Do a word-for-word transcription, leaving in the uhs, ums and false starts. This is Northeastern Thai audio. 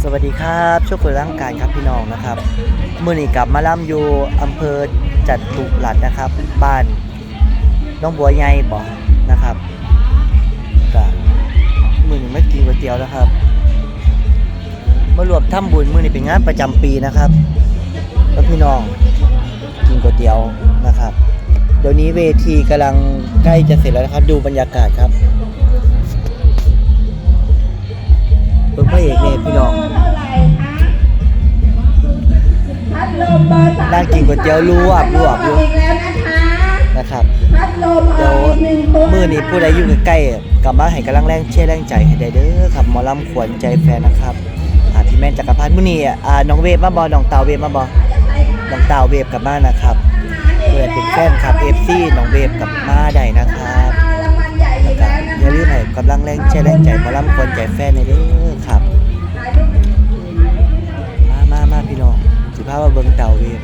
สวัสดีครับ ช่วงเปิดร่างกายครับพี่น้องนะครับ มื้อนี้กลับมาล่ำอยู่อำเภอจตุรัสนะครับ บ้านหนองบัวใหญ่บ่นะครับ ก็มื้อนี้มากินก๋วยเตี๋ยวนะครับ มารวมทำบุญ มื้อนี้เป็นงานประจำปีนะครับ แล้วพี่น้องกินก๋วยเตี๋ยวนะครับ เดี๋ยวนี้เวทีกำลังใกล้จะเสร็จแล้วนะครับ ดูบรรยากาศครับ เบิ่งพระเอกเนี่ยพี่น้อง พัดลมเบอร์สาม นั่งกินก๋วยเตี๋ยวลวกลวกอยู่ อีกแล้วนะคะ นะครับ พัดลม เดี๋ยว อีกหนึ่งตัว มื้อนี้ผู้ใดอยู่ใกล้ๆกลับมาให้กำลังแรงเชียร์แรงใจให้ได้เด้อครับ หมอลำขวัญใจแฟนนะครับ อ่า พี่แมนจักรพันธ์ มื้อนี้ อ่า น้องเวฟมาบ่ น้องตาวเวฟมาบ่ น้องตาวเวฟกลับมานะครับ เพื่อเป็นแฟนคลับ เอฟซี น้องเวฟกลับมาได้นะครับ รางวัลใหญ่ แล้วก็อย่าลืมให้กำลังแรงเชียร์แรงใจหมอลำขวัญใจแฟนให้เด้อครับ มามามาพี่น้อง สิพามาเบิ่งตาวเวฟ